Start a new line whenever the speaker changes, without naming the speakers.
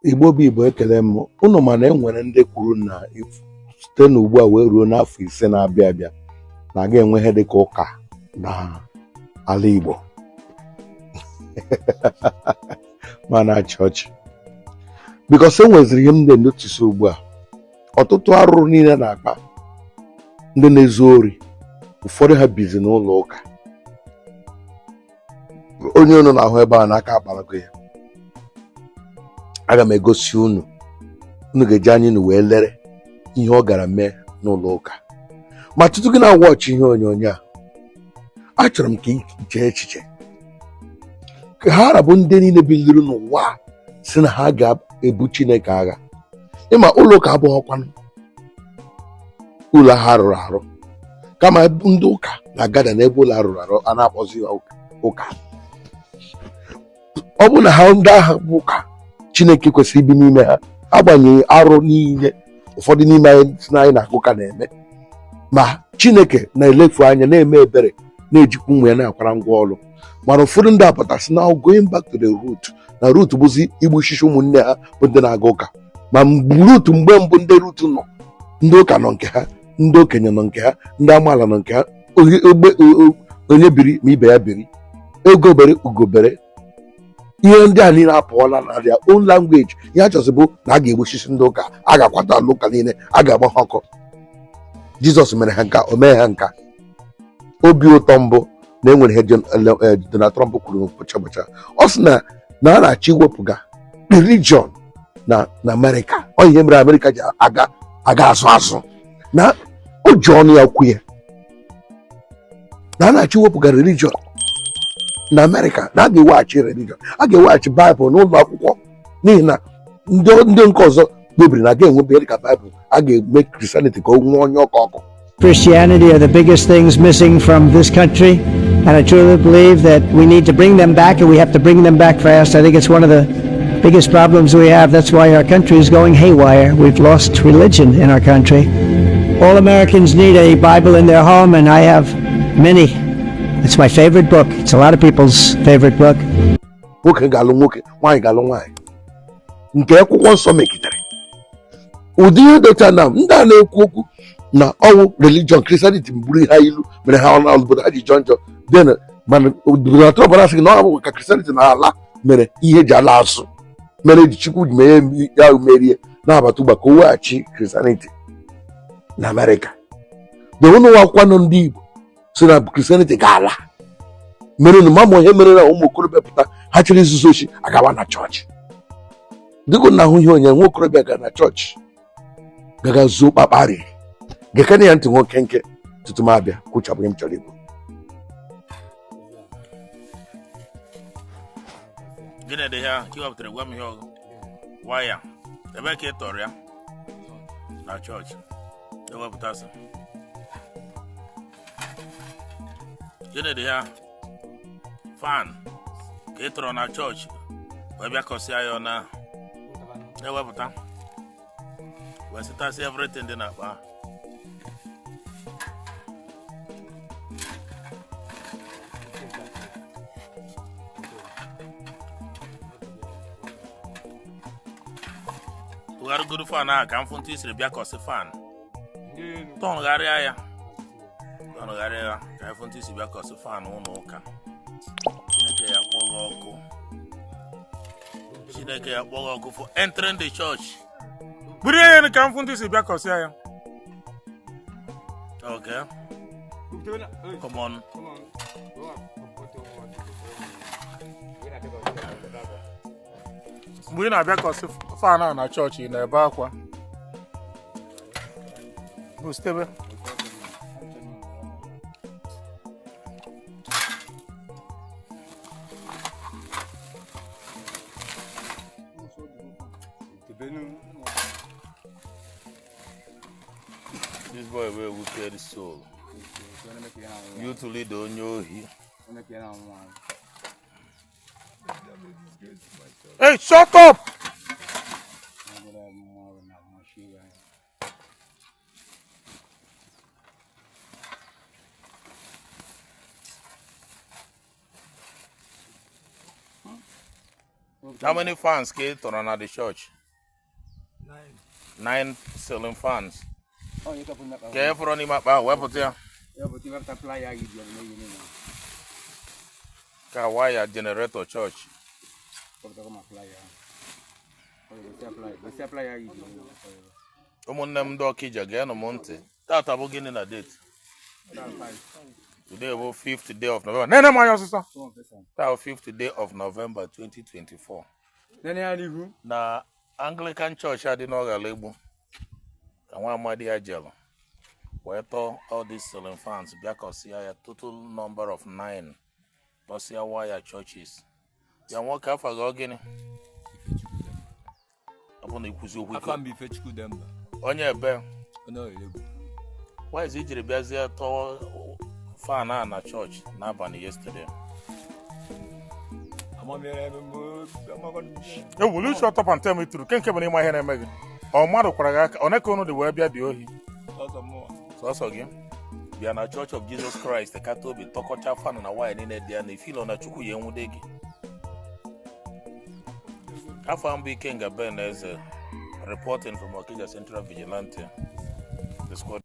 Igbo bụ Igbo, ekele m unu. Mana e nwere ndị kwuru na site n'ugbu a wee ruo n'afọ 5 na-abịa abịa na aga enwe ihe dịka ụka na ala Igbo. Ma na-achị ọchị because e nweziri ihe m na-enotice ugbu a. Ọtụtụ arụrụ niile na-akpa ndị na-ezu ori, ụfọdụ ha bizi n'ụlọ ụka. Onye unu na-ahụ ebe a n'aka akparago ya, aga m egosi unu, unu ga-eji anya unu wee lere ihe ọ gara mee n'ụlọ ụka. Ma tutu gị na-awatch ihe onyonyo a, achọrọ m ka ị chee echiche ka ha rabụ ndị niile biliri n'ụwa a si na ha ga-ebu Chineke agha. Ịma ụlọ ụka abụghịkwanụ ụlọ ha rụrụ arụ, kama ndị ụka na-agada n'ebe ụlọ arụrụ arụ a na-akpọzi ya ụka. Ọ bụ na ha ndị agha bụ ụka Chineke kwesịrị ibi n'ime ha, agbanyeghị arụ niile ụfọdụ n'ime anyị si na anyị na-agụ ụka na-eme, ma Chineke na-elefu anya, na-eme ebere, na-ejikwa ụmụ ya na-akwara ngwa ọrụ. Mana ụfọdụ ndị apụtasị na going back to the root, na root bụzi igbu shishi ụmụnne ha bụ ndị na-aga ụka. Ma root mgbe mbụ ndị root nọ, ndị ụka nọ nke ha, ndị okenye nọ nke ha, ndị amaala nọ nke ha, onye biri ma ibe ya biri, ego bere ugobere. Ihe ndị a niile apụọla na their own language. Ihe a chọsị bụ na a ga-egbusisi ndị ụka, a ga-akwata ala ụka niile, a ga-agba ha ọkụ. Jizọs mere ha nka, o mee ha nka. Obi ụtọ mbụ na enwere ihe Donald Trump kwuru ụbọchị ọ sị na a na-achọ iwepụga religion na Amerịka. Ọ ihe mere Amerịka ji aga aga azụ azụ na o ji ọnụ ya kwu ya na a na-achọ iwepụga religion na Amerịka, na a ga-eweghachi religion, a ga-eweghachi Baịbụl n'ụlọ akwụkwọ, n'ihi na ndị nke ọzọ kpebiri na a ga-enwebe dịka Baịbụl, a ga-eme Christianity ka o nwee onye ọkụ ọkụ.
Christianity are the biggest things missing from this country, and I truly believe that we need to bring them back, and we have to bring them back fast. I think it's one of the biggest problems we have. That's why our country is going haywire. We've lost religion in our country. All Americans need a Bible in their home, and I have many. It's my favorite book. It's a lot of people's favorite book.
Nwoke ga-alụ nwoke, nwaanyị ga-alụ nwaanyị, nke akwụkwọ nsọ megidere ụdị ihe dịcha na ndị a na-ekwu okwu na ọwụ religion Christianity gburu ha ilu mere ha ọnụ obodo ha ji jọọ njọ. Then mana Donald Trump na-asị gị na ọ bụ ka Christianity na-ala mere ihe ji ala azụ, mere ji Chukwu mee ya merie na-abata ugba ka o weghachi Christianity na Amerịka. De ụnụ akwụkwọ nọ ndị Igbo si na Christianity ga-ala mere na ma ihe mere na ụmụ okorobịa pụta ha chọrọ izuzu ochi agawa na chọọchị. Dịka na ahụ ihe onye nwa okorobịa gara na chọọchị gaga zuo kpakparị gekene ya ntị nwoke nke tutu m abịa kwuchapụ ihe m chọrọ ikwu.
Gịnị dị ya ka ị wepụtara? Gwa m ihe ọgụ waya ebe ka ị tọrọ ya na chọọchị ewepụtasị. Gịnị dị ya? Fan ka ị tọrọ na chọọchị wee bịa kọsịa ya ọ na ewepụta wee sịtasị everything dị n'akpa ahụ. Tụgharịgodu fan ahụ ka m fụ ntụ isiri bịa kọsị fan. Tọnụgharịa ya, tọnụgharịa ya ka m fụ ntụ isi bịa kọsị fan ụlọ ụka. Chineke ya kpọọ gị ọkụ, Chineke ya kpọọ gị ọkụ for entering the church.
Buru ya ka m fụ ntụ isi bịa kọsịa ya.
Okay, come on.
Mgbe ị na-abịa kọsị fan a na chọọchị, ị na-ebe akwa bụ sitebe.
This boy wey wicked soul, youth leader, onye ohi.
Hey, shut up!
How many fans ka ị tọrọ na the church? Nine ceiling fans. Ka e fọrọ n'ime akpa ahụ, wepụta ya. Ka waya generator church. Ụmụnne m ndị Ọkịja, geenụ m ntị. Tata bụ gịnị na date? Today bụ 5th day of November.
Nene m anya ọsịsọ.
Taa bụ 5th day of November 2024. Na Anglican Church a dị n'Ọghala Egbu ka nwa amadi ya jelụ wee tọọ all these ceiling fans, bịakọsịa ya, total number of nine, tọsịa waya churches ya. Nwoke, afa gị ọ gịnị? Ọ bụ na ikwuzi okwu ike.
Afa m bụ Ifechukwu Demba.
Onye ebe?
Onye Ọghara Egbu.
Why is ijiri bịazie tọọ fan a na chọọchị n'abalị yesterday?
Amamihe eme m amakwa.
Hey, will you shut up and tell me true? Ke nke bụ n'ịma ihe na-eme gị? Ọ mmadụ kwara gị aka? One ka unu dị wee bịa dị ohi?
Ọsọ mụwa.
Sọsọ gị bịa na Church of Jesus Christ kata obi tọkọcha fan na waya niile dị ya na ifilo na Chukwu ya enwude gị. Afọ mbụ, Ikenga Ben Eze, reporting from Okija Central Vigilante, the squad.